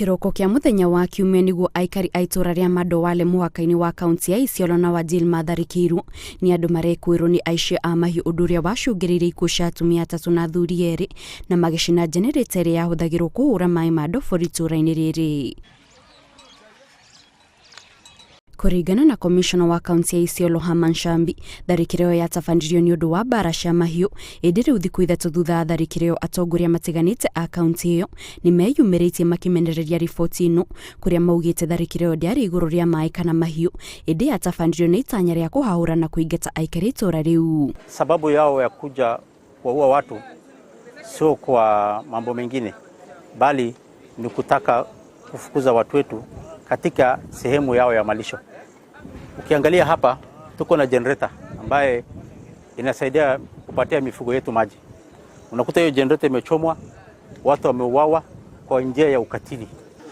Kĩroko kĩa mũthenya wa Kiumia nĩguo aikari a itũra rĩa Madowale mũhaka-inĩ wa kaunti ya Isiolo na Wajir matharĩkĩirwo nĩ andũ marekũĩrwo nĩ aici a mahiũ, ũndũ ũrĩa wacũngĩrĩirie ikuũ cia atumia atatũ na athuri erĩ na magĩcina generator ĩrĩa yahũthagĩrwo kũhũra maĩ ma ndobori itũra-inĩ rĩrĩ. Kũringana na komishona wa kaunti ya Isiolo Herman Shambi, tharĩkĩro ĩyo yatabanirio nĩ ũndũ wa mbara cia mahiũ, ĩndĩ rĩu thikũ 3 thutha wa tharĩkĩro ĩyo atongoria matiganĩte a kaunti ĩyo nĩ meyumĩrĩtie makĩmenereria riboti ĩno, kũrĩa maugĩte tharĩkĩro ĩyo ndĩarĩ igũrũ rĩa maĩ kana mahiũ, ĩndĩ yatabanirio nĩ itanya rĩa kũhahũra na kũingata aikari itũra rĩu. Sababu yao ya kuja kuwaua watu sio kwa mambo mengine, bali ni kutaka kufukuza watu wetu katika sehemu yao ya malisho. Ukiangalia hapa tuko na generator ambaye inasaidia kupatia mifugo yetu maji. Unakuta hiyo generator imechomwa, watu wameuawa kwa njia ya ukatili.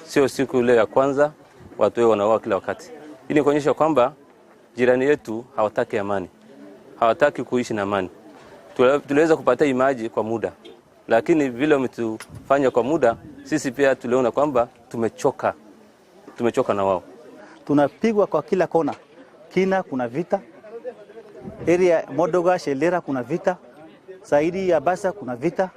Sio siku ile ya kwanza, watu wao wanauawa kila wakati. Hii ni kuonyesha kwamba jirani yetu hawataki amani, hawataki kuishi na amani. Tuliweza kupata hii maji kwa muda, lakini vile wametufanya kwa muda, sisi pia tuliona kwamba tumechoka. Tumechoka na wao. Tunapigwa kwa kila kona. Kina kuna vita, area Modoga Shelera kuna vita, Saidi ya Basa kuna vita,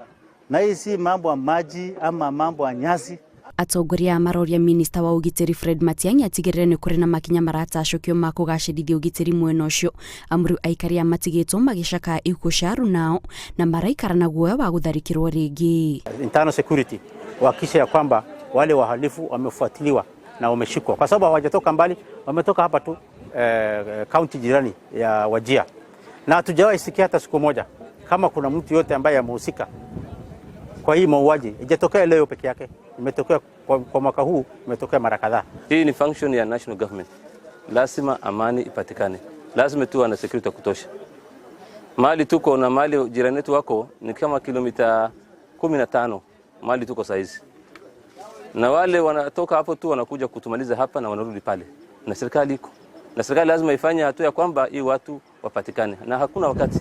na hii si mambo ya maji ama mambo ya nyasi. Atongoria a maroria minista wa ũgitĩri Fred Matiang'i atigĩrĩre nĩ kũrĩ na makinya maratacũkio ma kũgacĩrithia ũgitĩri mwena ũcio, amu rĩu aikari a matigĩtwo magĩcakaya ikuũ cia arunao na maraikara na guoya wa gũtharĩkĩrwo rĩngĩ. Internal security wahakikishe ya kwamba wale wahalifu wamefuatiliwa na wameshikwa, kwa sababu hawajatoka mbali, wametoka hapa tu county jirani ya Wajir, na hatujawahi sikia hata siku moja kama kuna mtu yote ambaye amehusika kwa hii mauaji. Haijatokea leo peke yake, imetokea kwa mwaka huu, imetokea mara kadhaa. Hii ni function ya national government. Lazima amani ipatikane, lazima tuwe na security ya kutosha. Mahali tuko na mahali jirani wetu wako ni kama kilomita 15 mahali tuko saizi, na wale wanatoka hapo tu wanakuja kutumaliza hapa na wanarudi pale, na serikali iko na serikali lazima ifanye hatua ya kwamba hii watu wapatikane, na hakuna wakati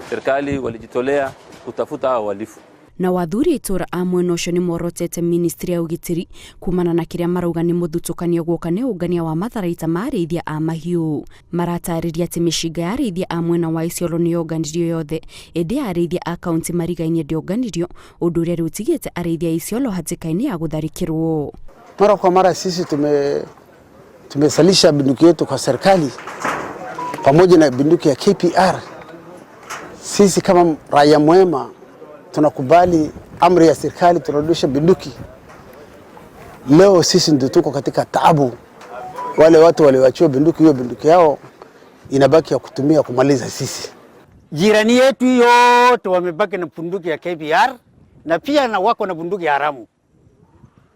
serikali walijitolea kutafuta hao wahalifu. Na wathuri itũra a mwena ũcio nĩ morotete ministry ya ũgitĩri kumana na kĩrĩa marauga nĩ mũthutũkanio guoka nĩ ũngania wa matharaita ma arĩithia a mahiũ. Maratarĩria atĩ mĩcinga ya arĩithia a mwena wa Isiolo nĩ yonganirio yothe, ĩndĩ ya arĩithia a kaunti marigainie ndĩonganirio, ũndũ ũrĩa rĩu ũtigĩte arĩithia a Isiolo hatĩka-inĩ ya gũtharĩkĩrwo. Mara kwa mara sisi tumesalisha bunduki yetu kwa serikali pamoja na bunduki ya KPR. Sisi kama raia mwema tunakubali amri ya serikali, tunarudisha bunduki. Leo sisi ndio tuko katika taabu. Wale watu walioachiwa bunduki, hiyo bunduki yao inabaki ya kutumia kumaliza sisi. Jirani yetu yote wamebaki na bunduki ya KPR na pia na wako na bunduki ya haramu.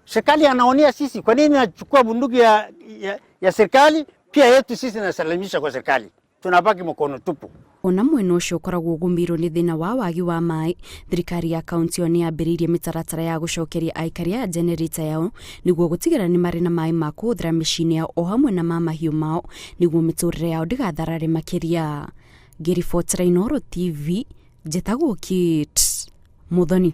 Serikali anaonea sisi, kwa nini nachukua bunduki ya serikali pia yetu sisi nasalimisha kwa serikali? Tunabaki mkono tupu. Ona mwena ũcio ũkoragwo ũgũmĩirwo nĩ thĩna wa wagi wa maĩ, thirikari ya kaunti ĩyo nĩ yambĩrĩirie mĩtaratara ya gũcokeria aikari aya generator yao nĩguo gũtigĩrĩra nĩ marĩ na maĩ ma kũhũthĩra mĩciĩ-inĩ yao o hamwe na ma mahiũ mao nĩguo mĩtũrĩre yao ndĩgatharare makĩria. Ngĩribotera Inooro TV, njĩtagwo Kate Muthoni.